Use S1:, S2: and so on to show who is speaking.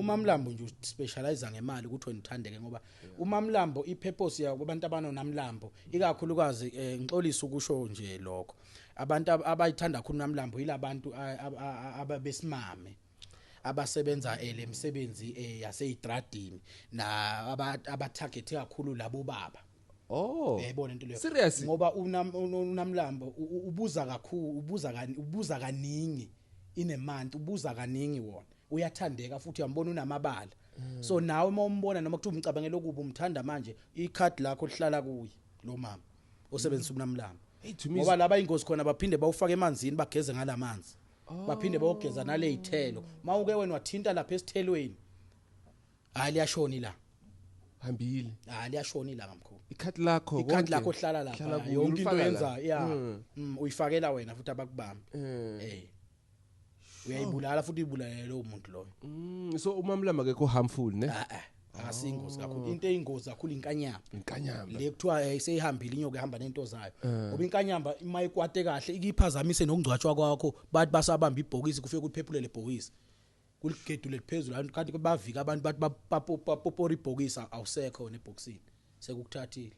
S1: Umamlambo nje uspecialize ngemali ukuthi wena uthandeke, ngoba umamlambo ipurpose yawo kubantu abanonamlambo ikakhulukazi, ngixolisa ukusho nje lokho, abantu abayithanda kakhulu namlambo yilabantu ababesimame abasebenza lemsebenzi yaseyitradini na abatarget kakhulu labo baba. Uyayibona into leyo?
S2: Serious?
S1: Ngoba unamlambo ubuza kakhulu, ubuza kaningi in a month, ubuza kaningi wona. Uyathandeka futhi, uyambona unamabala, so nawe uma umbona noma kuthiwa umcabangela okubi, umthanda manje, ikhadi lakho lihlala kuye lo mama osebenzisa unamlambo.
S2: Hey, to me
S1: Ngoba laba ingozi khona, baphinde bawufake emanzini, bageze ngalamanzi, baphinde bayogeza nale yithelo. Mawuke wena wathinta lapha esithelweni, hayi, liyashona ila.
S2: Hambile.
S1: Hayi, liyashona ilanga, mkhulu.
S2: Ikhadi lakho.
S1: Ikhadi
S2: Konke.
S1: lakho hlala lapha.
S2: Hlala kuyo,
S1: Yonke into
S2: ulifaka la.
S1: yenza ya uyifakela wena futhi abakubambi. Uyayibulala futhi, uyibulala lowo muntu loyo.
S2: So umamlamba akekho harmful, ne?
S1: Ah ah, akasiyingozi kakhulu. Into eyingozi kakhulu inkanyamba.
S2: Inkanyamba.
S1: Le kuthiwa seyihambile inyoka, ihamba nento zayo, ngoba inkanyamba ima ikwate kahle ikiphazamise nokungcwatshwa kwakho. Bathi basabamba ibhokisi, kufike kuphephulele ibhokisi, kuligedule liphezulu kanti bavika abantu, bathi bapopora ibhokisi, awusekho wena ebhokisini, sekukuthathile.